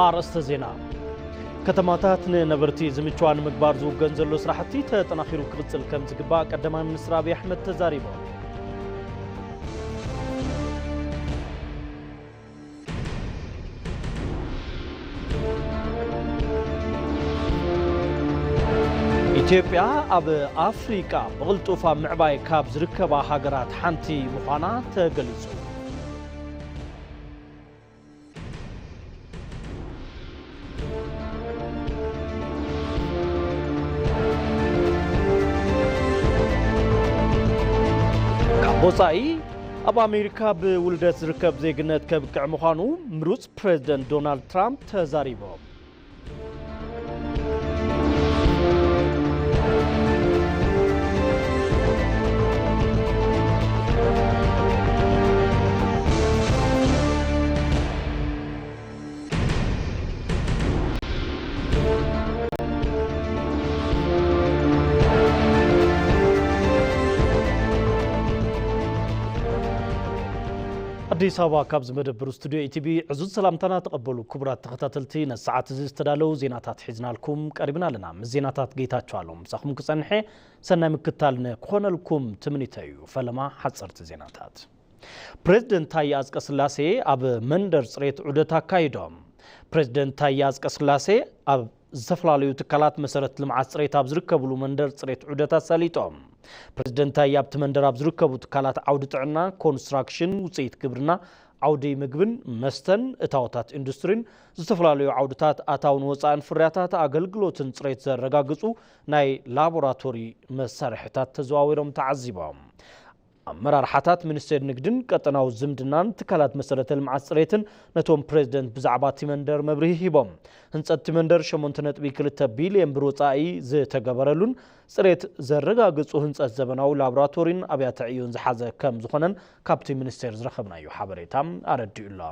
ኣርእስተ ዜና። ከተማታት ንነበርቲ ዝምችዋ ንምግባር ዝውገን ዘሎ ስራሕቲ ተጠናኺሩ ክቕጽል ከም ዝግባእ ቀዳማይ ሚኒስትር ኣብይ ኣሕመድ ተዛሪቦም። ኢትዮጵያ ኣብ ኣፍሪቃ ብቕልጡፍ ኣብ ምዕባይ ካብ ዝርከባ ሃገራት ሓንቲ ምዃና ተገሊጹ። ካብ ወጻኢ፣ ኣብ ኣሜሪካ ብውልደት ዝርከብ ዜግነት ከብቅዕ ምዃኑ ምሩጽ ፕሬዝደንት ዶናልድ ትራምፕ ተዛሪቦም። ኣዲስ ኣበባ፣ ካብዚ መደብር ስቱድዮ ኢቲቪ ዕዙዝ ሰላምታና ተቐበሉ። ክቡራት ተኸታተልቲ፣ ነዚ ሰዓት እዚ ዝተዳለዉ ዜናታት ሒዝናልኩም ቀሪብና ኣለና። ምስ ዜናታት ጌታቸው ኣለዉ ምሳኹም ክጸንሐ፣ ሰናይ ምክታል ንክኾነልኩም ትምኒተይ እዩ። ፈለማ ሓጸርቲ ዜናታት። ፕሬዝደንት ታዬ ኣጽቀስላሴ ኣብ መንደር ጽሬት ዑደት ኣካይዶም። ፕሬዝደንት ታዬ ኣጽቀስላሴ ኣብ ዝተፈላለዩ ትካላት መሰረት ልምዓት ጽሬት ኣብ ዝርከብሉ መንደር ጽሬት ዑደት ኣሳሊጦም። ፕሬዝደንት ታዬ ኣብቲ መንደር ኣብ ዝርከቡ ትካላት ዓውዲ ጥዕና፣ ኮንስትራክሽን፣ ውጽኢት ግብርና፣ ዓውዲ ምግብን መስተን፣ እታወታት ኢንዱስትሪን ዝተፈላለዩ ዓውድታት ኣታውን ወጻእን ፍርያታት ኣገልግሎትን ጽሬት ዘረጋግጹ ናይ ላቦራቶሪ መሳርሕታት ተዘዋዊሮም ተዓዚቦም። ኣመራርሓታት ሚኒስቴር ንግድን ቀጠናዊ ዝምድናን ትካላት መሰረተ ልምዓት ጽሬትን ነቶም ፕሬዝደንት ብዛዕባ እቲ መንደር መብርሂ ሂቦም። ህንጸት እቲ መንደር ሸሞንተ ነጥቢ ክልተ ቢልዮን ብር ወጻኢ ዝተገበረሉን ጽሬት ዘረጋግጹ ህንጸት ዘበናዊ ላቦራቶሪን ኣብያተ ዕዮን ዝሓዘ ከም ዝኾነን ካብቲ ሚኒስቴር ዝረኸብናዮ ሓበሬታ ኣረዲኡ ኣሎ።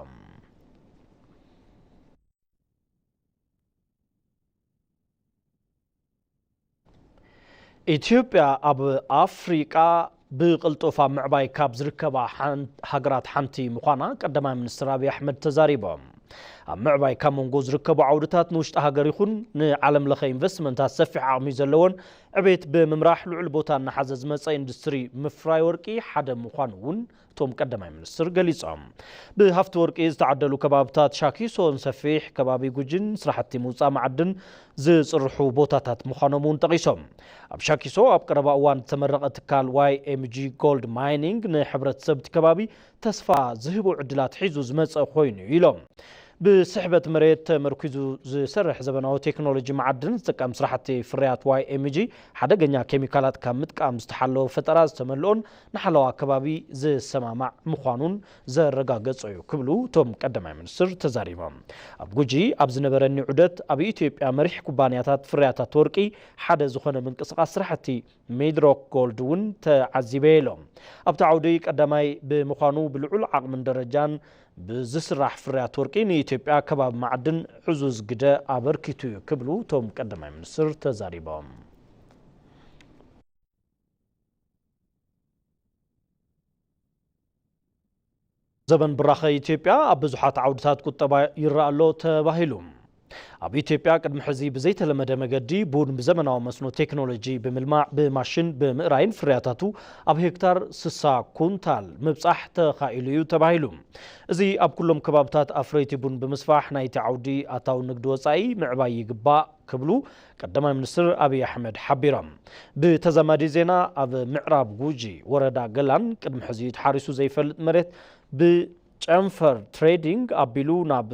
ኢትዮጵያ ኣብ ኣፍሪቃ ብቕልጡፍ ኣብ ምዕባይ ካብ ዝርከባ ሓን-፣ ሃገራት ሓንቲ ምዃና ቀዳማይ ሚኒስትር ኣብይ ኣሕመድ ተዛሪቦም። ኣብ ምዕባይ ካብ መንጎ ዝርከቡ ዓውድታት ንውሽጢ ሃገር ይኹን ንዓለም ለኸ ኢንቨስትመንታት ሰፊሕ ዓቕሚ ዘለዎን ዕቤት ብምምራሕ ልዑል ቦታ እናሓዘ ዝመጸ ኢንዱስትሪ ምፍራይ ወርቂ ሓደ ምዃኑ እውን እቶም ቀዳማይ ሚኒስትር ገሊጾም። ብሃፍቲ ወርቂ ዝተዓደሉ ከባብታት ሻኪሶን ሰፊሕ ከባቢ ጉጂን ስራሕቲ ምውጻእ መዓድን ዝጽርሑ ቦታታት ምዃኖም እውን ጠቒሶም። ኣብ ሻኪሶ ኣብ ቀረባ እዋን ዝተመረቐ ትካል ዋይ ኤም ጂ ጎልድ ማይኒንግ ንሕብረተሰብ እቲ ከባቢ ተስፋ ዝህቡ ዕድላት ሒዙ ዝመጸ ኮይኑ እዩ ኢሎም። ብስሕበት መሬት ተመርኲዙ ዝሰርሕ ዘበናዊ ቴክኖሎጂ መዓድን ዝጥቀም ስራሕቲ ፍርያት ዋይ ኤም ጂ ሓደገኛ ኬሚካላት ካብ ምጥቃም ዝተሓለወ ፈጠራ ዝተመልኦን ንሓለዋ ከባቢ ዝሰማማዕ ምዃኑን ዘረጋገጸ እዩ ክብሉ እቶም ቀዳማይ ሚኒስትር ተዛሪቦም። ኣብ ጉጂ ኣብ ዝነበረኒ ዑደት ኣብ ኢትዮጵያ መሪሕ ኩባንያታት ፍርያታት ወርቂ ሓደ ዝኾነ ምንቅስቓስ ስራሕቲ ሚድሮክ ጎልድ እውን ተዓዚበ ኢሎም። ኣብቲ ዓውዲ ቀዳማይ ብምዃኑ ብልዑል ዓቕምን ደረጃን ብዝስራሕ ፍርያት ወርቂ ንኢትዮጵያ ከባቢ መዓድን ዕዙዝ ግደ ኣበርኪቱ እዩ ክብሉ እቶም ቀዳማይ ሚኒስትር ተዛሪቦም። ዘበን ብራኸ ኢትዮጵያ ኣብ ብዙሓት ዓውድታት ቁጠባ ይረኣ ኣሎ ተባሂሉ። ኣብ ኢትዮጵያ ቅድሚ ሕዚ ብዘይተለመደ መገዲ ቡን ብዘመናዊ መስኖ ቴክኖሎጂ ብምልማዕ ብማሽን ብምእራይን ፍርያታቱ ኣብ ሄክታር ስሳ ኩንታል ምብጻሕ ተኻኢሉ እዩ ተባሂሉ። እዚ ኣብ ኩሎም ከባብታት ኣፍረይቲ ቡን ብምስፋሕ ናይቲ ዓውዲ ኣታዊ ንግዲ ወጻኢ ምዕባይ ይግባእ ክብሉ ቀዳማይ ሚኒስትር ኣብይ ኣሕመድ ሓቢሮም። ብተዛማዲ ዜና ኣብ ምዕራብ ጉጂ ወረዳ ገላን ቅድሚ ሕዚ ተሓሪሱ ዘይፈልጥ መሬት ብጨንፈር ትሬዲንግ ኣቢሉ ናብ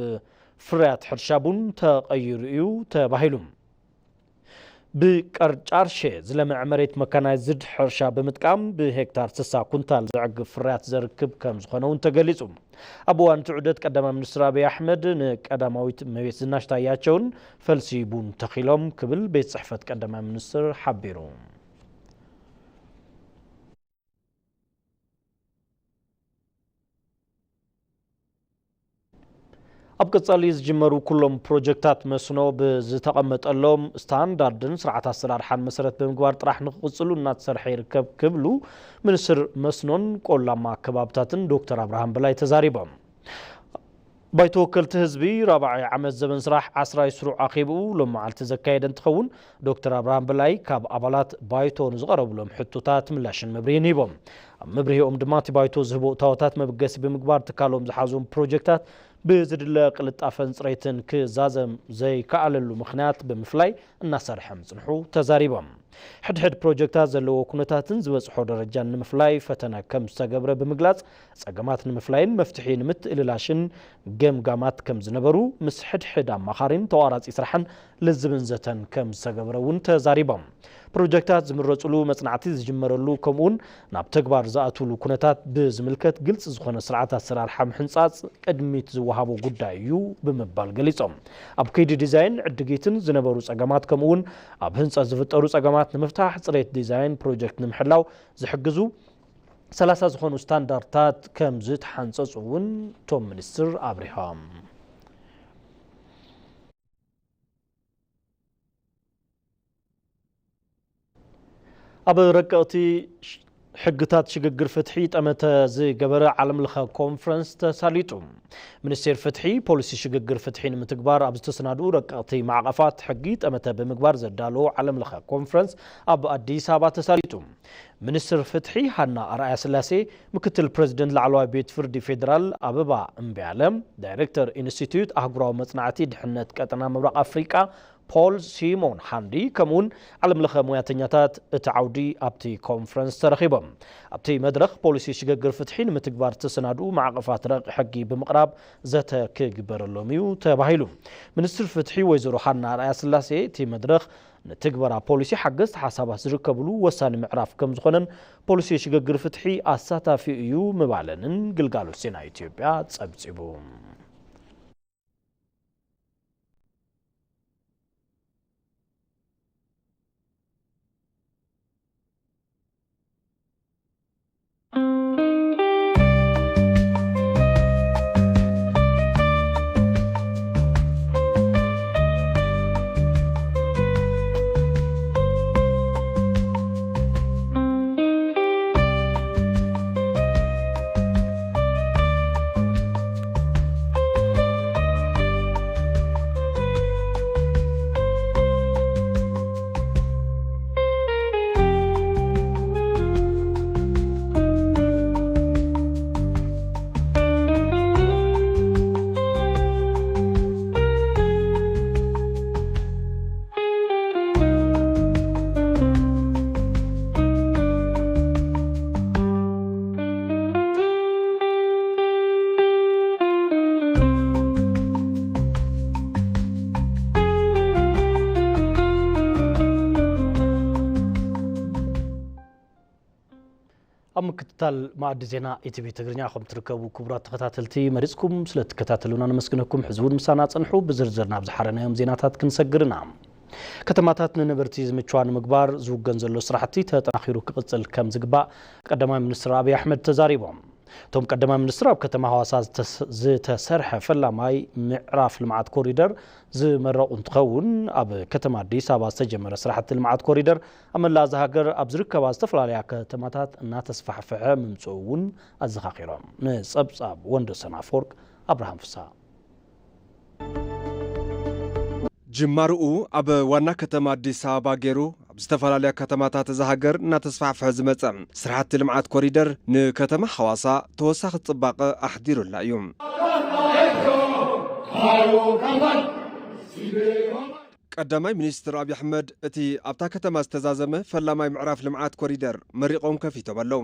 ፍርያት ሕርሻ ቡን ተቐይሩ እዩ ተባሂሉ። ብቀርጫርሼ ዝለምዐ መሬት መካናይዝድ ሕርሻ ብምጥቃም ብሄክታር ስሳ ኩንታል ዘዕግብ ፍርያት ዘርክብ ከም ዝኾነ እውን ተገሊጹ። ኣብ እዋን እቲ ዑደት ቀዳማይ ሚኒስትር ኣብይ ኣሕመድ ንቀዳማዊት እመቤት ዝናሽ ታያቸውን ፈልሲ ቡን ተኺሎም ክብል ቤት ጽሕፈት ቀዳማይ ሚኒስትር ሓቢሩ። ኣብ ቀጻሊ ዝጅመሩ ኩሎም ፕሮጀክታት መስኖ ብዝተቐመጠሎም ስታንዳርድን ስርዓት ኣሰራርሓን መሰረት ብምግባር ጥራሕ ንክቕጽሉ እናተሰርሐ ይርከብ ክብሉ ሚኒስትር መስኖን ቆላማ ከባብታትን ዶክተር ኣብርሃም በላይ ተዛሪቦም። ባይቶ ወከልቲ ህዝቢ ራብዓይ ዓመት ዘበን ስራሕ ዓስራይ ስሩዕ ኣኼብኡ ሎም መዓልቲ ዘካየደ እንትኸውን፣ ዶክተር ኣብርሃም በላይ ካብ ኣባላት ባይቶ ንዝቐረብሎም ሕቶታት ምላሽን መብርሂን ሂቦም። ኣብ መብርሂኦም ድማ እቲ ባይቶ ዝህቦ እታወታት መበገሲ ብምግባር ትካሎም ዝሓዞም ፕሮጀክታት ብዝድለ ቅልጣፈን ፅሬትን ክዛዘም ዘይከኣለሉ ምኽንያት ብምፍላይ እናሰርሐ ምፅንሑ ተዛሪቦም። ሕድሕድ ፕሮጀክታት ዘለዎ ኩነታትን ዝበፅሖ ደረጃን ንምፍላይ ፈተነ ከም ዝተገብረ ብምግላፅ፣ ፀገማት ንምፍላይን መፍትሒ ንምትእልላሽን ገምጋማት ከም ዝነበሩ፣ ምስ ሕድሕድ ኣማኻሪን ተዋራፂ ስራሕን ልዝብን ዘተን ከም ዝተገብረ እውን ተዛሪቦም። ፕሮጀክታት ዝምረፅሉ፣ መፅናዕቲ ዝጅመረሉ፣ ከምኡውን ናብ ተግባር ዝኣትውሉ ኩነታት ብዝምልከት ግልፂ ዝኾነ ስርዓት ኣሰራርሓ ምሕንፃፅ ቅድሚት ዝወሃቦ ጉዳይ እዩ ብምባል ገሊፆም። ኣብ ከይዲ ዲዛይን ዕድጊትን ዝነበሩ ፀገማት፣ ከምኡውን ኣብ ህንፀት ዝፍጠሩ ፀገማት ንምፍታሕ፣ ፅሬት ዲዛይን ፕሮጀክት ንምሕላው ዝሕግዙ ሰላሳ ዝኾኑ ስታንዳርድታት ከም ዝተሓንፀፁ እውን እቶም ሚኒስትር ኣብሪሆም። ኣብ ረቀቕቲ ሽ-፣ ሕግታት ሽግግር ፍትሒ ጠመተ ዝገበረ ዓለም ለኸ ኮንፈረንስ ተሳሊጡ። ሚኒስቴር ፍትሒ፣ ፖሊሲ ሽግግር ፍትሒ ንምትግባር ኣብ ዝተሰናድኡ ረቀቕቲ ማዕቐፋት ሕጊ ጠመተ ብምግባር ዘዳለዎ ዓለም ለኸ ኮንፈረንስ ኣብ ኣዲስ ኣበባ ተሳሊጡ። ሚኒስትር ፍትሒ ሃና ኣርኣያ ስላሴ፣ ምክትል ፕሬዚደንት ላዕለዋይ ቤት ፍርዲ ፌዴራል ኣበባ እምቢያለ፣ ዳይሬክተር ኢንስቲትዩት ኣህጉራዊ መጽናዕቲ ድሕነት ቀጠና ምብራቕ ኣፍሪቃ ፖል ሲሞን ሃንዲ፣ ከምኡውን ዓለም ለኸ ሙያተኛታት እቲ ዓውዲ ኣብቲ ኮንፈረንስ ተረኺቦም። ኣብቲ መድረኽ ፖሊሲ ሽግግር ፍትሒ ንምትግባር ዝተሰናድኡ ማዕቐፋት ረቂቕ ሕጊ ብምቕራብ ዘተ ክግበረሎም እዩ ተባሂሉ። ሚኒስትር ፍትሒ ወይዘሮ ሃና ኣርኣያ ስላሴ እቲ መድረኽ ንትግበራ ፖሊሲ ሓገዝቲ ሓሳባት ዝርከብሉ ወሳኒ ምዕራፍ ከም ዝኾነን ፖሊሲ ሽግግር ፍትሒ ኣሳታፊ እዩ ምባለንን ግልጋሎት ዜና ኢትዮጵያ ጸብጺቡ። ኣብ ምክትታል መኣዲ ዜና ኢቲቪ ትግርኛ ከም ትርከቡ ክቡራት ተኸታተልቲ መሪጽኩም ስለ ትከታተሉና ነመስግነኩም። ሕዚ እውን ምሳና ጽንሑ። ብዝርዝር ናብ ዝሓረናዮም ዜናታት ክንሰግር ኢና። ከተማታት ንነበርቲ ዝምችዋ ንምግባር ዝውገን ዘሎ ስራሕቲ ተጠናኺሩ ክቕጽል ከም ዝግባእ ቀዳማይ ሚኒስትር ኣብይ ኣሕመድ ተዛሪቦም። እቶም ቀዳማይ ሚኒስትር ኣብ ከተማ ሃዋሳ ዝተስ-፣ ዝተሰርሐ ፈላማይ ምዕራፍ ልምዓት ኮሪደር ዝመረቑ እንትኸውን፣ ኣብ ከተማ ኣዲስ ኣበባ ዝተጀመረ ስራሕቲ ልምዓት ኮሪደር ኣብ መላእ እዛ ሃገር ኣብ ዝርከባ ዝተፈላለያ ከተማታት እናተስፋሕፍሐ ምምፅኡ እውን ኣዘኻኺሮም። ንፀብፃብ ወንደሰን ኣፈወርቅ፣ ኣብርሃም ፍስሃ። ጅማርኡ ኣብ ዋና ከተማ ኣዲስ ኣበባ ገይሩ፣ ኣብ ዝተፈላለያ ከተማታት እዛ ሃገር እናተስፋሕፍሐ ዝመጸ ስራሕቲ ልምዓት ኮሪደር ንከተማ ሓዋሳ ተወሳኺ ጽባቐ ኣሕዲሩላ እዩ። ቀዳማይ ሚኒስትር ኣብይ ኣሕመድ እቲ ኣብታ ከተማ ዝተዛዘመ ፈላማይ ምዕራፍ ልምዓት ኮሪደር መሪቖም ከፊቶም ኣለዉ።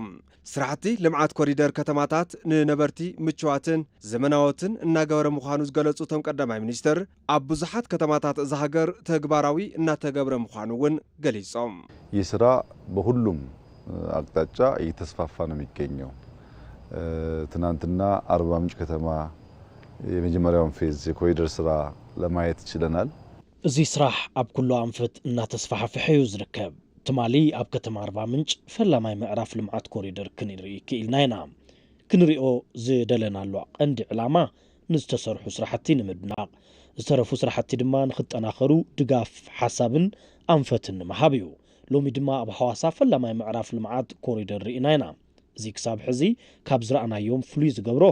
ስራሕቲ ልምዓት ኮሪደር ከተማታት ንነበርቲ ምችዋትን ዘመናዎትን እናገበረ ምዃኑ ዝገለጹ እቶም ቀዳማይ ሚኒስትር፣ ኣብ ብዙሓት ከተማታት እዛ ሃገር ተግባራዊ እናተገብረ ምዃኑ እውን ገሊጾም። ይህ ስራ በሁሉም አቅጣጫ እየተስፋፋ ነው የሚገኘው። ትናንትና አርባ ምንጭ ከተማ የመጀመሪያውን ፌዝ የኮሪደር ስራ ለማየት ችለናል። እዚ ስራሕ ኣብ ኩሉ ኣንፈት እናተስፋሕፍሐ እዩ ዝርከብ። ትማሊ ኣብ ከተማ ኣርባ ምንጭ ፈላማይ ምዕራፍ ልምዓት ኮሪደር ክንርኢ ክኢልና ኢና። ክንሪኦ ዝደለናሉ ቀንዲ ዕላማ ንዝተሰርሑ ስራሕቲ ንምድናቕ፣ ዝተረፉ ስራሕቲ ድማ ንኽጠናኸሩ ድጋፍ ሓሳብን ኣንፈትን ንምሃብ እዩ። ሎሚ ድማ ኣብ ሓዋሳ ፈላማይ ምዕራፍ ልምዓት ኮሪደር ርኢና ኢና። እዚ ክሳብ ሕዚ ካብ ዝረኣናዮም ፍሉይ ዝገብሮ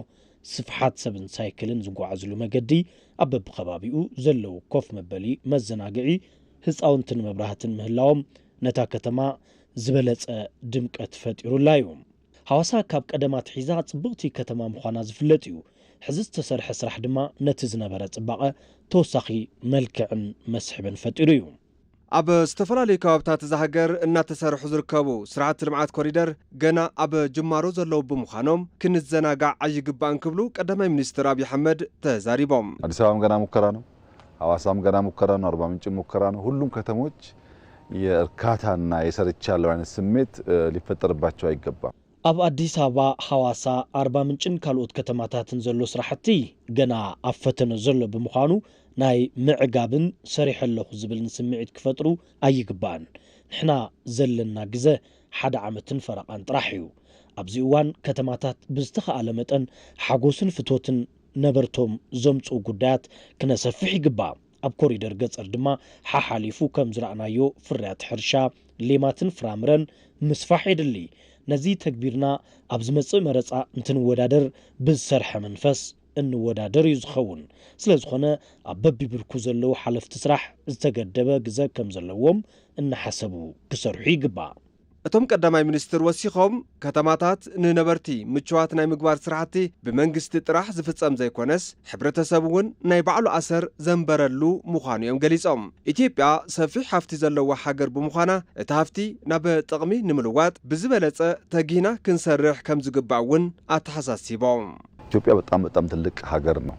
ስፍሓት ሰብን ሳይክልን ዝጓዓዝሉ መገዲ፣ ኣብ በብኸባቢኡ ዘለዉ ኮፍ መበሊ፣ መዘናግዒ፣ ህፃውንትን መብራህትን ምህላዎም ነታ ከተማ ዝበለፀ ድምቀት ፈጢሩላ እዩ። ሃዋሳ ካብ ቀደም ኣትሒዛ ፅብቕቲ ከተማ ምዃና ዝፍለጥ እዩ። ሕዚ ዝተሰርሐ ስራሕ ድማ ነቲ ዝነበረ ፅባቐ ተወሳኺ መልክዕን መስሕብን ፈጢሩ እዩ። ኣብ ዝተፈላለዩ ከባብታት እዛ ሃገር እናተሰርሑ ዝርከቡ ስራሕቲ ልምዓት ኮሪደር ገና ኣብ ጅማሮ ዘለዉ ብምዃኖም ክንዘናጋዕ ኣይግባእን ክብሉ ቀዳማይ ሚኒስትር ኣብዪ ኣሕመድ ተዛሪቦም። አዲስ አበባም ገና ሙከራ ነው። ሐዋሳም ገና ሙከራ ነው። አርባ ምንጭም ሙከራ ነው። ሁሉም ከተሞች የእርካታና የሰርቻለሁ አይነት ስሜት እ፣ ሊፈጠርባቸው አይገባም። ኣብ ኣዲስ ኣበባ፣ ሃዋሳ፣ ኣርባ ምንጭን ካልኦት ከተማታትን ዘሎ ስራሕቲ ገና ኣብ ፈተነ ዘሎ ብምዃኑ ናይ ምዕጋብን ሰሪሐ ኣለኹ ዝብልን ስምዒት ክፈጥሩ ኣይግባእን። ንሕና ዘለና ግዘ ሓደ ዓመትን ፈረቓን ጥራሕ እዩ። ኣብዚ እዋን ከተማታት ብዝተኻእለ መጠን ሓጎስን ፍቶትን ነበርቶም ዘምፅኡ ጉዳያት ክነሰፍሕ ይግባእ። ኣብ ኮሪደር ገፀር ድማ ሓሓሊፉ ከም ዝረኣናዮ ፍርያት ሕርሻ፣ ሌማትን ፍራምረን ምስፋሕ የድሊ። ነዚ ተግቢርና ኣብ ዝመፅእ መረፃ እንትንወዳደር ብዝሰርሐ መንፈስ እንወዳደር እዩ ዝኸውን። ስለ ዝኾነ ኣብ በቢብርኩ ዘለዉ ሓለፍቲ ስራሕ ዝተገደበ ግዘ ከም ዘለዎም እናሓሰቡ ክሰርሑ ይግባእ። እቶም ቀዳማይ ሚኒስትር ወሲኾም፣ ከተማታት ንነበርቲ ምቹዋት ናይ ምግባር ስራሕቲ ብመንግስቲ ጥራሕ ዝፍጸም ዘይኮነስ፣ ሕብረተሰብ እውን ናይ ባዕሉ ኣሰር ዘንበረሉ ምዃኑ እዮም ገሊጾም። ኢትዮጵያ ሰፊሕ ሃፍቲ ዘለዋ ሃገር ብምዃና፣ እቲ ሃፍቲ ናብ ጥቕሚ ንምልዋጥ ብዝበለጸ ተጊህና ክንሰርሕ ከም ዝግባእ እውን ኣተሓሳሲቦም። ኢትዮጵያ በጣም በጣም ትልቅ ሀገር ነው።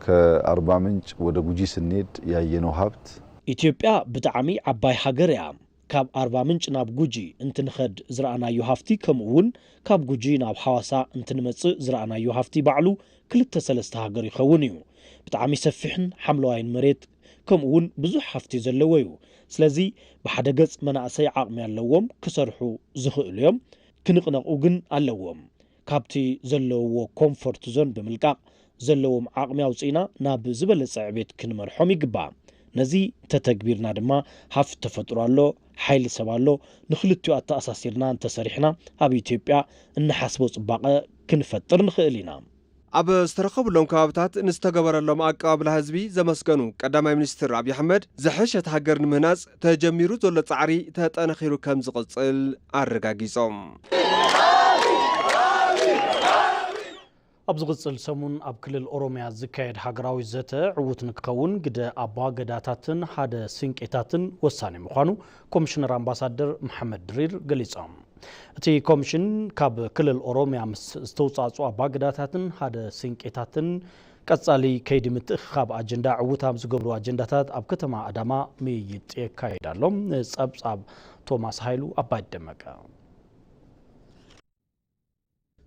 ከአርባ ምንጭ ወደ ጉጂ ስንሄድ ያየነው ሀብት ኢትዮጵያ ብጣዕሚ ዓባይ ሃገር እያ። ካብ ኣርባ ምንጭ ናብ ጉጂ እንትንኸድ ዝረኣናዮ ሃፍቲ፣ ከምኡ እውን ካብ ጉጂ ናብ ሓዋሳ እንትንመጽእ ዝረኣናዮ ሃፍቲ ባዕሉ ክልተ ሰለስተ ሃገር ይኸውን እዩ። ብጣዕሚ ሰፊሕን ሓምለዋይን መሬት፣ ከምኡ እውን ብዙሕ ሃፍቲ ዘለዎ እዩ። ስለዚ ብሓደ ገጽ መናእሰይ ዓቕሚ ኣለዎም፣ ክሰርሑ ዝኽእሉ እዮም፣ ክንቕነቑ ግን ኣለዎም። ካብቲ ዘለውዎ ኮምፎርት ዞን ብምልቃቕ ዘለዎም ዓቕሚ ኣውፂእና ናብ ዝበለፀ ዕቤት ክንመርሖም ይግባእ። ነዚ ተተግቢርና ድማ ሃፍቲ ተፈጥሮ ኣሎ፣ ሓይሊ ሰብ ኣሎ። ንክልቲኡ ኣተኣሳሲርና እንተሰሪሕና ኣብ ኢትዮጵያ እንሓስቦ ፅባቐ ክንፈጥር ንኽእል ኢና። ኣብ ዝተረኸቡሎም ከባብታት ንዝተገበረሎም ኣቀባብላ ህዝቢ ዘመስገኑ ቀዳማይ ሚኒስትር ኣብዪ ኣሕመድ፣ ዝሐሸት ሃገር ንምህናፅ ተጀሚሩ ዘሎ ፃዕሪ ተጠናኺሩ ከም ዝቕፅል ኣረጋጊፆም። ኣብ ዝቕፅል ሰሙን ኣብ ክልል ኦሮሚያ ዝካየድ ሃገራዊ ዘተ ዕዉት ንክኸውን ግደ ኣባ ገዳታትን ሓደ ስንቄታትን ወሳኒ ምዃኑ ኮሚሽነር ኣምባሳደር መሓመድ ድሪር ገሊፆም። እቲ ኮሚሽን ካብ ክልል ኦሮሚያ ምስ ዝተውፃእፁ ኣባ ገዳታትን ሓደ ስንቄታትን ቀፃሊ ከይዲ ምትእኽኻብ ኣጀንዳ ዕዉት ኣብ ዝገብሩ ኣጀንዳታት ኣብ ከተማ ኣዳማ ምይይጥ የካይድ ኣሎ። ፀብፃብ ቶማስ ሃይሉ ኣባይ ደመቀ።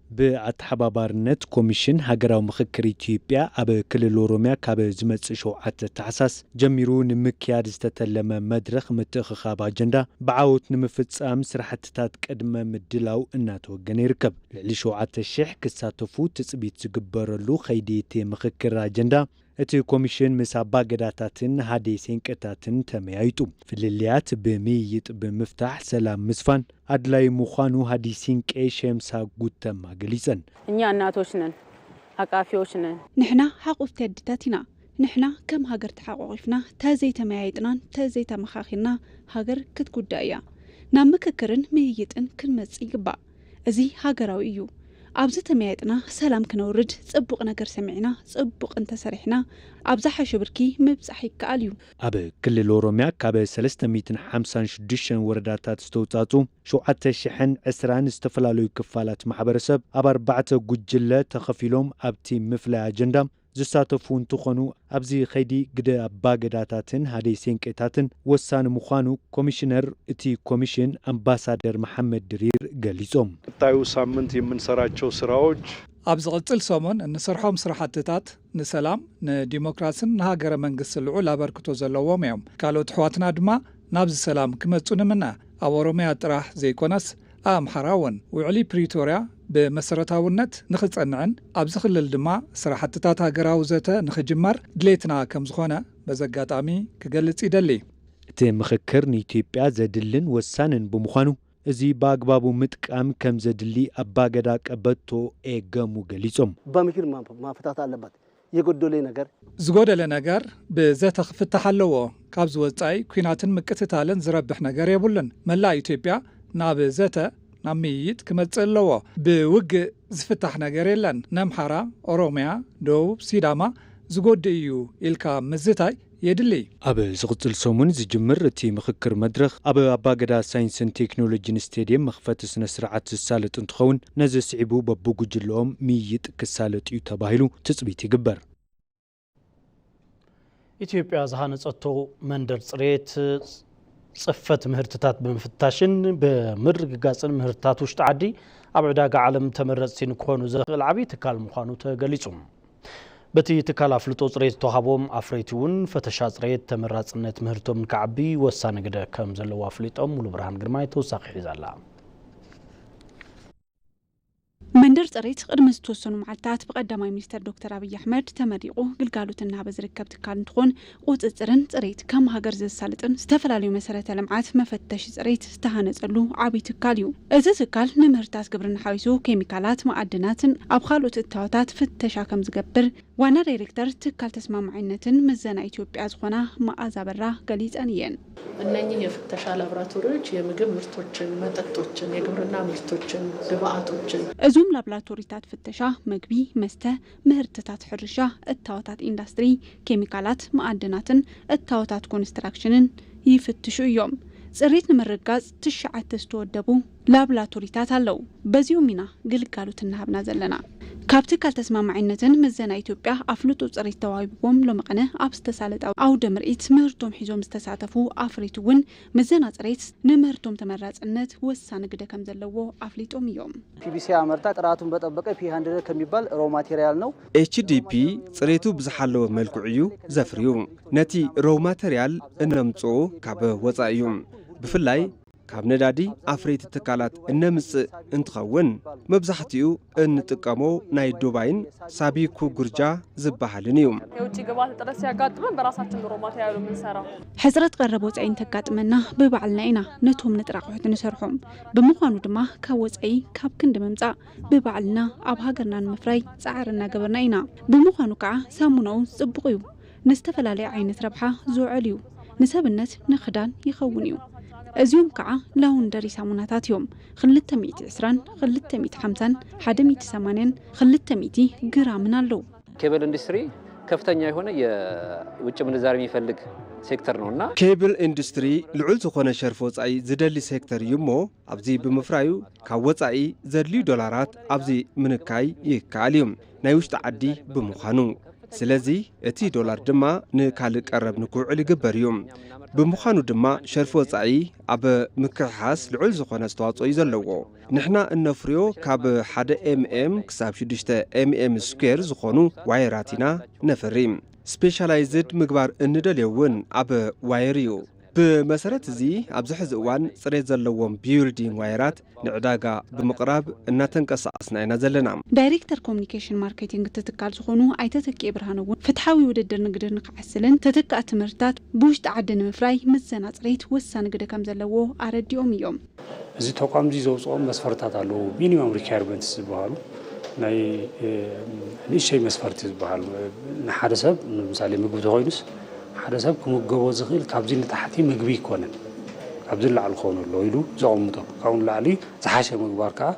ብኣተሓባባርነት ኮሚሽን ሃገራዊ ምኽክር ኢትዮጵያ ኣብ ክልል ኦሮሚያ ካብ ዝመጽእ ሸውዓተ ታሕሳስ ጀሚሩ ንምክያድ ዝተተለመ መድረኽ ምትእኽኻብ ኣጀንዳ ብዓወት ንምፍጻም ስራሕትታት ቅድመ ምድላው እናተወገነ ይርከብ። ልዕሊ ሸውዓተ ሽሕ ክሳተፉ ትጽቢት ዝግበረሉ ኸይዲ እቲ ምኽክር ኣጀንዳ እቲ ኮሚሽን ምስ ኣባገዳታትን ሃዴ ሴንቀታትን ተመያይጡ። ፍልልያት ብምይይጥ ብምፍታሕ ሰላም ምስፋን ኣድላይ ምዃኑ ሃዲ ሲንቄ ሼምሳ ጉተማ ገሊጸን። እኛ እናቶች ነን፣ አቃፊዎች ነን። ንሕና ሓቑፍቲ ኣዴታት ኢና። ንሕና ከም ሃገር ተሓቋቒፍና ተዘይተመያይጥናን ተዘይተመኻኺርና ሃገር ክትጉዳእ እያ። ናብ ምክክርን ምይይጥን ክንመጽእ ይግባእ። እዚ ሃገራዊ እዩ። ኣብዚ ተመያይጥና ሰላም ክነውርድ፣ ጽቡቕ ነገር ሰሚዕና፣ ጽቡቕ እንተሰሪሕና፣ ኣብ ዝሓሸ ብርኪ ምብጻሕ ይከኣል እዩ። ኣብ ክልል ኦሮሚያ ካብ ሰለስተ ሚእትን ሓምሳን ሽዱሽተን ወረዳታት ዝተውጻጹ ሸውዓተ ሽሕን ዕስራን ዝተፈላለዩ ክፋላት ማሕበረሰብ ኣብ ኣርባዕተ ጉጅለ ተኸፊሎም ኣብቲ ምፍላይ ኣጀንዳ ዝሳተፉ እንትኾኑ፣ ኣብዚ ኸይዲ ግደ ኣባገዳታትን ሃደይ ሴንቄታትን ወሳኒ ምዃኑ ኮሚሽነር እቲ ኮሚሽን ኣምባሳደር መሓመድ ድሪር ገሊጾም። ቀጣዩ ሳምንት የምንሰራቸው ስራዎች ኣብ ዝቕጽል ሰሙን እንሰርሖም ስራሕትታት ንሰላም፣ ንዲሞክራስን ንሃገረ መንግስቲ ልዑል ኣበርክቶ ዘለዎም እዮም። ካልኦት ኣሕዋትና ድማ ናብዚ ሰላም ክመጹ ንምነ። ኣብ ኦሮሚያ ጥራሕ ዘይኮነስ ኣምሓራ እውን ውዕሊ ፕሪቶርያ ብመሰረታውነት ንኽጸንዕን ኣብዚ ክልል ድማ ስራሕትታት ሃገራዊ ዘተ ንኽጅመር ድሌትና ከም ዝኾነ በዚ ኣጋጣሚ ክገልጽ ይደሊ። እቲ ምኽክር ንኢትዮጵያ ዘድልን ወሳንን ብምዃኑ እዚ ብኣግባቡ ምጥቃም ከም ዘድሊ ኣባገዳ ቀበቶ ኤገሙ ገሊጾም። በምክር ማፍታት ኣለበት። የጎደለ ነገር ዝጎደለ ነገር ብዘተ ክፍታሕ ኣለዎ። ካብዚ ወጻኢ ኲናትን ምቅትታልን ዝረብሕ ነገር የብሉን። መላእ ኢትዮጵያ ናብ ዘተ፣ ናብ ምይይጥ ክመጽእ ኣለዎ። ብውግእ ዝፍታሕ ነገር የለን። ነምሓራ፣ ኦሮምያ፣ ደቡብ፣ ሲዳማ ዝጎድእ እዩ ኢልካ ምዝታይ የድሊ። ኣብ ዝቕጽል ሰሙን ዝጅምር እቲ ምኽክር መድረኽ ኣብ ኣባገዳ ሳይንስን ቴክኖሎጂን ስቴድየም መኽፈቲ ስነ ስርዓት ዝሳለጥ እንትኸውን፣ ነዚ ስዒቡ በብጉጅለኦም ምይይጥ ክሳለጥ እዩ ተባሂሉ ትጽቢት ይግበር። ኢትዮጵያ ዝሃነጸቶ መንደር ጽሬት ጽፈት ምህርትታት ብምፍታሽን ብምርግጋጽን ምህርትታት ውሽጢ ዓዲ ኣብ ዕዳጋ ዓለም ተመረጽቲ ንክኾኑ ዘኽእል ዓብዪ ትካል ምዃኑ ተገሊጹ። በቲ ትካል ኣፍልጦ ጽሬት ዝተዋሃቦም ኣፍረይቲ እውን ፈተሻ ጽሬት ተመራጽነት ምህርቶም ንክዓቢ ወሳኒ ግደ ከም ዘለዎ ኣፍሊጦም። ሙሉ ብርሃን ግርማይ ተወሳኺ ሒዛ ኣላ። መንደር ጽሬት ቅድሚ ዝተወሰኑ መዓልታት ብቀዳማይ ሚኒስተር ዶክተር ኣብይ ኣሕመድ ተመሪቑ ግልጋሎት እናሃበ ዝርከብ ትካል እንትኾን፣ ቁፅፅርን ጽሬት ከም ሃገር ዘሳልጥን ዝተፈላለዩ መሰረተ ልምዓት መፈተሺ ጽሬት ዝተሃነፀሉ ዓብዪ ትካል እዩ። እዚ ትካል ንምህርታት ግብርና ሓዊሱ ኬሚካላት፣ መኣድናትን ኣብ ካልኦት እታወታት ፍተሻ ከም ዝገብር ዋና ዳይሬክተር ትካል ተስማማዒነትን ምዘና ኢትዮጵያ ዝኾና መኣዛ በራ ገሊፀን እየን። እነኚህ የፍተሻ ላቦራቶሪዎች የምግብ ምርቶችን፣ መጠጦችን፣ የግብርና ምርቶችን፣ ግብአቶችን እዞም ላብራቶሪታት ፍተሻ መግቢ፣ መስተ፣ ምህርትታት ሕርሻ፣ እታወታት ኢንዳስትሪ፣ ኬሚካላት፣ መኣድናትን እታወታት ኮንስትራክሽንን ይፍትሹ እዮም። ጽሬት ንምርግጋጽ ትሽዓተ ዝተወደቡ ላብራቶሪታት ኣለዉ። በዚኦም ኢና ግልጋሎት እናሃብና ዘለና። ካብ ትካል ተስማማዒነትን ምዘና ኢትዮጵያ ኣፍልጦ ጽሬት ተዋሂብዎም ሎሚ ቅነ ኣብ ዝተሳለጠ ኣውደ ምርኢት ምህርቶም ሒዞም ዝተሳተፉ ኣፍሪት እውን ምዘና ጽሬት ንምህርቶም ተመራጽነት ወሳኒ ግደ ከም ዘለዎ ኣፍሊጦም እዮም። ፒቢሲ ኣመርታ ጥራቱን በጠበቀ ፒ ሃንድረድ ከሚባል ሮ ማቴሪያል ነው። ኤችዲፒ ጽሬቱ ብዝሓለወ መልክዑ እዩ ዘፍርዩ። ነቲ ሮ ማተርያል እነምጽኡ ካብ ወጻኢ እዩ። ብፍላይ ካብ ነዳዲ ኣፍረይቲ ትካላት እነምጽእ እንትኸውን፣ መብዛሕትኡ እንጥቀሞ ናይ ዱባይን ሳቢኩ ጉርጃ ዝበሃልን እዩ። የውጭ ግብአት እጥረት ሲያጋጥመን በራሳችን ሮ ማቴሪያሉ የምንሰራው። ሕጽረት ቀረብ ወጻኢ እንተጋጥመና ብባዕልና ኢና ነቶም ንጥረ ኣቑሑት ንሰርሖም። ብምዃኑ ድማ ካብ ወጻኢ ካብ ክንዲ ምምጻእ ብባዕልና ኣብ ሃገርና ንምፍራይ ጻዕሪ እናገበርና ኢና። ብምዃኑ ከዓ ሳሙናኡ ጽቡቕ እዩ፣ ንዝተፈላለየ ዓይነት ረብሓ ዝውዕል እዩ። ንሰብነት ንኽዳን ይኸውን እዩ። እዚኦም ከዓ ላውንደሪ ሳሙናታት እዮም። ክልተ ሚእቲ ዕስራን ክልተ ሚእቲ ሓምሳን ሓደ ሚእቲ ሰማንያን ክልተ ሚእቲ ግራምን ኣለዉ። ኬብል ኢንዱስትሪ ከፍተኛ የሆነ የውጭ ምንዛሪ የሚፈልግ ሴክተር ነው እና ኬብል ኢንዱስትሪ ልዑል ዝኾነ ሸርፊ ወጻኢ ዝደሊ ሴክተር እዩ እሞ ኣብዚ ብምፍራዩ ካብ ወጻኢ ዘድልዩ ዶላራት ኣብዚ ምንካይ ይከኣል እዩ ናይ ውሽጢ ዓዲ ብምዃኑ። ስለዚ እቲ ዶላር ድማ ንካልእ ቀረብ ንክውዕል ይግበር እዩ። ብምዃኑ ድማ ሸርፊ ወጻኢ ኣብ ምክሕሓስ ልዑል ዝኾነ ኣስተዋጽኦ እዩ ዘለዎ። ንሕና እነፍርዮ ካብ ሓደ ኤምኤም ክሳብ ሽዱሽተ ኤምኤም ስኩዌር ዝኾኑ ዋየራት ኢና ነፍሪ። ስፔሻላይዝድ ምግባር እንደልዮ እውን ኣብ ዋየር እዩ። ብመሰረት እዚ ኣብዚ ሕዚ እዋን ጽሬት ዘለዎም ቢልዲንግ ዋየራት ንዕዳጋ ብምቕራብ እናተንቀሳቐስና ኢና ዘለና። ዳይሬክተር ኮሙኒኬሽን ማርኬቲንግ እቲ ትካል ዝኾኑ ኣይተ ተኪኤ ብርሃነ እውን ፍትሓዊ ውድድር ንግዲ ንክዓስልን ተተካእቲ ምህርትታት ብውሽጢ ዓዲ ንምፍራይ ምዘና ጽሬት ወሳኒ ግደ ከም ዘለዎ ኣረዲኦም እዮም። እዚ ተቋም እዚ ዘውፅኦም መስፈርታት ኣለዉ። ሚኒመም ሪኳየርመንትስ ዝበሃሉ ናይ ንእሸይ መስፈርቲ ዝበሃሉ ንሓደ ሰብ ንምሳሌ ምግቢ ተኮይኑስ ሓደ ሰብ ክምገቦ ዝኽእል ካብዚ ንታሕቲ ምግቢ ይኮነን ካብዚ ንላዕሊ ክኸውን ኣለዎ ኢሉ ዘቐምጦ ካብኡ ንላዕሊ ዝሓሸ ምግባር ከዓ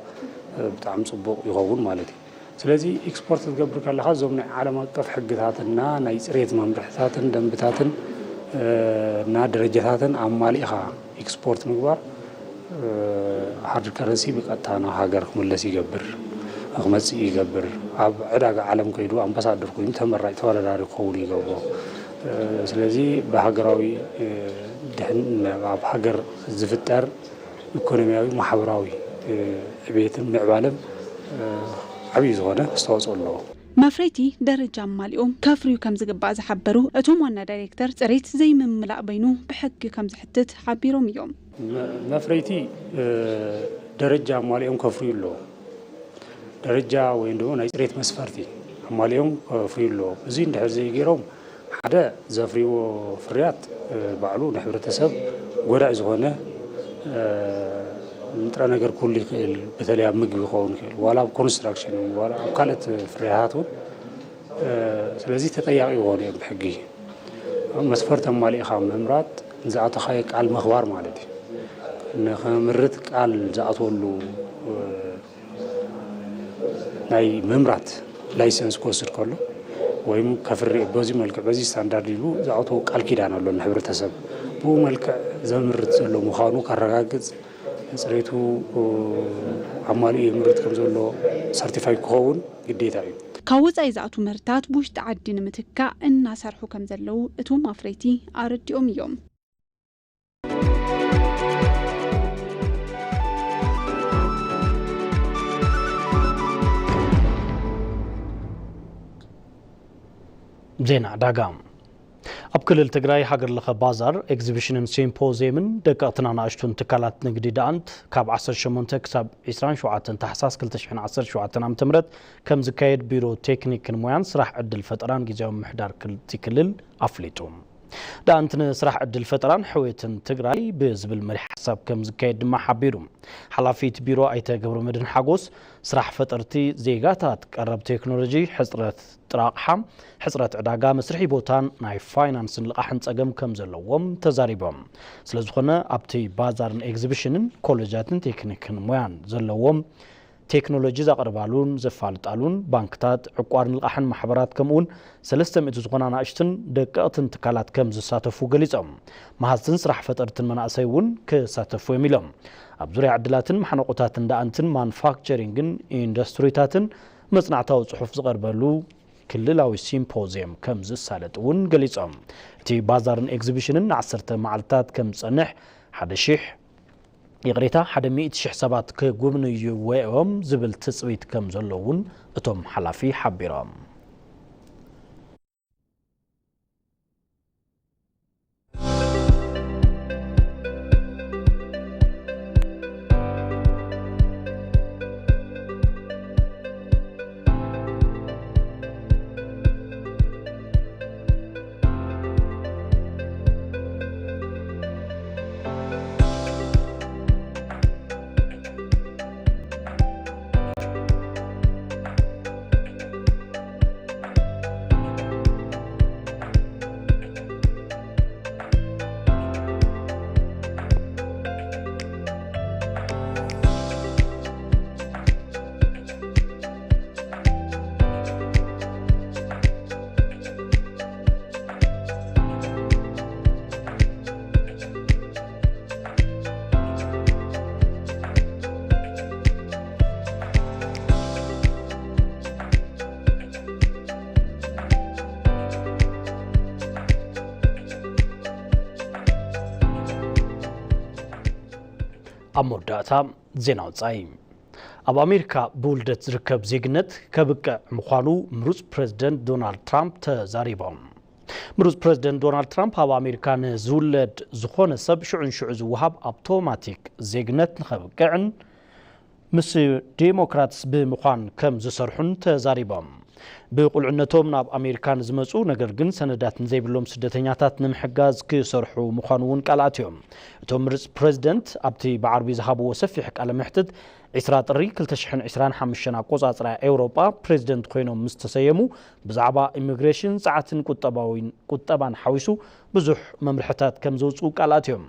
ብጣዕሚ ፅቡቕ ይኸውን ማለት እዩ። ስለዚ ኤክስፖርት ክትገብር ከለኻ እዞም ናይ ዓለም ኣቀፍ ሕግታትና ናይ ፅሬት መምርሕታትን ደንብታትን እና ደረጃታትን ኣማሊእኻ ኤክስፖርት ምግባር ሃርድ ከረንሲ ብቀጥታ ናብ ሃገር ክምለስ ይገብር፣ ክመፅእ ይገብር። ኣብ ዕዳጋ ዓለም ከይዱ ኣምባሳደር ኮይኑ ተመራጭ ተወዳዳሪ ክኸውን ይገብሮ። ስለዚ ብሃገራዊ ድሕን ኣብ ሃገር ዝፍጠር ኢኮኖሚያዊ ማሕበራዊ ዕቤትን ምዕባለን ዓብዪ ዝኾነ ኣስተዋፅኦ ኣለዎ። መፍረይቲ ደረጃ ኣማሊኦም ከፍርዩ ከም ዝግባእ ዝሓበሩ እቶም ዋና ዳይሬክተር ፅሬት ዘይምምላእ በይኑ ብሕጊ ከም ዝሕትት ሓቢሮም እዮም። መፍረይቲ ደረጃ ኣማሊኦም ከፍርዩ ኣለዎ። ደረጃ ወይም ደግሞ ናይ ፅሬት መስፈርቲ ኣማሊኦም ከፍርዩ ኣለዎም። እዚ እንድሕር ዘይገይሮም ሓደ ዘፍርይዎ ፍርያት ባዕሉ ንሕብረተሰብ ጎዳኢ ዝኾነ ንጥረ ነገር ክህሉ ይኽእል፣ በተለይ ኣብ ምግቢ ክኸውን ይኽእል፣ ዋላ ኣብ ኮንስትራክሽን፣ ዋላ ኣብ ካልኦት ፍርያታት እውን። ስለዚ ተጠያቂ ይኾኑ እዮም ብሕጊ። መስፈርት ኣማሊእኻ ምምራጥ፣ ንዝኣተኻዮ ቃል ምኽባር ማለት እዩ። ንኸምርት ቃል ዝኣተወሉ ናይ ምምራት ላይሰንስ ክወስድ ከሎ፣ ወይም ከፍሪ በዚ መልክዕ በዚ ስታንዳርድ ኢሉ ዝኣተዎ ቃል ኪዳን ኣሎ ንሕብረተሰብ። ብኡ መልክዕ ዘምርት ዘሎ ምዃኑ ከረጋግጽ፣ ጽሬቱ ኣማሊኡ የምርት ከም ዘሎ ሰርቲፋይ ክኸውን ግዴታ እዩ። ካብ ወጻኢ ዝኣትዉ ምህርታት ብውሽጢ ዓዲ ንምትካእ እናሰርሑ ከም ዘለዉ እቶም ኣፍረይቲ ኣረዲኦም እዮም። ዜና ዕዳጋ። ኣብ ክልል ትግራይ ሃገር ለኸ ባዛር፣ ኤግዚቢሽንን ሲምፖዚየምን ደቀቕትን ኣናእሽቱን ትካላት ንግዲ ደኣንት ካብ ዓሰርተ ሸሞንተ ክሳብ ዕስራን ሸውዓተን ታሕሳስ ክልተ ሽሕን ዓሰርተ ሸውዓተን ዓመተ ምህረት ከም ዝካየድ ቢሮ ቴክኒክን ሞያን ስራሕ ዕድል ፈጠራን ግዝያዊ ምምሕዳር ክልል ኣፍሊጡ። ደኣንት ንስራሕ ዕድል ፈጠራን ሕውየትን ትግራይ ብዝብል መሪሕ ሓሳብ ከም ዝካየድ ድማ ሓቢሩ። ሓላፊ እቲ ቢሮ ኣይተ ገብረመድህን ሓጎስ፣ ስራሕ ፈጠርቲ ዜጋታት ቀረብ ቴክኖሎጂ፣ ሕፅረት ጥረ ኣቕሓ፣ ሕፅረት ዕዳጋ፣ መስርሒ ቦታን ናይ ፋይናንስን ልቓሕን ፀገም ከም ዘለዎም ተዛሪቦም። ስለዝኾነ ኣብቲ ባዛርን ኤግዚቢሽንን ኮሌጃትን ቴክኒክን ሞያን ዘለዎም ቴክኖሎጂ ዘቕርባሉን ዘፋልጣሉን ባንክታት፣ ዕቋርን ልቓሕን ማሕበራት ከምኡውን ሰለስተ ሚእቲ ዝኾና ኣናእሽትን ደቀቕትን ትካላት ከም ዝሳተፉ ገሊጾም። መሃዝትን ስራሕ ፈጠርትን መናእሰይ እውን ክሳተፉ እዮም ኢሎም። ኣብ ዙርያ ዕድላትን ማሕነቆታትን ደኣንትን ማኑፋክቸሪንግን ኢንዱስትሪታትን መጽናዕታዊ ጽሑፍ ዝቐርበሉ ክልላዊ ሲምፖዚየም ከም ዝሳለጥ እውን ገሊጾም። እቲ ባዛርን ኤግዚቢሽንን ንዓሰርተ መዓልታት ከም ዝጸንሕ ሓደ ሺሕ፣ ይቕሬታ፣ ሓደ ሚእቲ ሺሕ ሰባት ክጉብንይዎ እዮም ዝብል ትጽቢት ከም ዘሎ እውን እቶም ሓላፊ ሓቢሮም። ኣብ መወዳእታ ዜና ወጻኢ። ኣብ ኣሜሪካ ብውልደት ዝርከብ ዜግነት ከብቅዕ ምዃኑ ምሩጽ ፕሬዝደንት ዶናልድ ትራምፕ ተዛሪቦም። ምሩጽ ፕሬዝደንት ዶናልድ ትራምፕ ኣብ ኣሜሪካ ንዝውለድ ዝኾነ ሰብ ሽዑን ሽዑ ዝወሃብ ኣውቶማቲክ ዜግነት ንኸብቅዕን ምስ ዴሞክራትስ ብምዃን ከም ዝሰርሑን ተዛሪቦም። ብቁልዕነቶም ናብ ኣሜሪካ ንዝመጹ ነገር ግን ሰነዳት ንዘይብሎም ስደተኛታት ንምሕጋዝ ክሰርሑ ምዃኑ እውን ቃል ኣትዮም። እቶም ምሩጽ ፕሬዝደንት ኣብቲ ብዓርቢ ዝሃብዎ ሰፊሕ ቃለ መሕትት፣ ዕስራ ጥሪ ክልተ ሽሕን ዕስራን ሓሙሽተን ኣቆጻጽራ ኤውሮጳ ፕሬዝደንት ኮይኖም ምስ ተሰየሙ፣ ብዛዕባ ኢሚግሬሽን፣ ጸዓትን ቁጠባዊን፣ ቁጠባን ሓዊሱ ብዙሕ መምርሕታት ከም ዘውጽኡ ቃል ኣትዮም።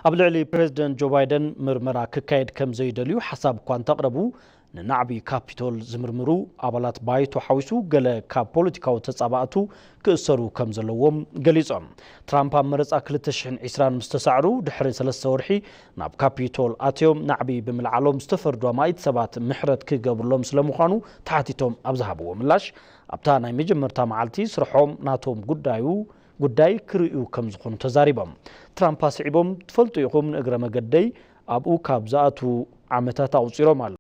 ኣብ ልዕሊ ፕሬዝደንት ጆ ባይደን ምርመራ ክካየድ ከም ዘይደልዩ ሓሳብ እኳ እንተቕረቡ፣ ንናዕቢ ካፒቶል ዝምርምሩ ኣባላት ባይቶ ሓዊሱ ገለ ካብ ፖለቲካዊ ተጻባእቱ ክእሰሩ ከም ዘለዎም ገሊጾም። ትራምፕ ኣብ መረጻ ክልተ ሽሕን ዕስራን ምስ ተሳዕሩ ድሕሪ ሰለስተ ወርሒ ናብ ካፒቶል ኣትዮም ናዕቢ ብምልዓሎም ዝተፈርዱ ኣማኢት ሰባት ምሕረት ክገብርሎም ስለምዃኑ ተሓቲቶም ኣብ ዝሃብዎ ምላሽ፣ ኣብታ ናይ መጀመርታ መዓልቲ ስርሖም ናቶም ጉዳዩ ጉዳይ ክርእዩ ከም ዝኾኑ ተዛሪቦም። ትራምፕ ኣስዒቦም፣ "ትፈልጡ ኢኹም፣ ንእግረ መገደይ ኣብኡ ካብ ዝኣትዉ ዓመታት ኣቑጺሮም ኣለዉ።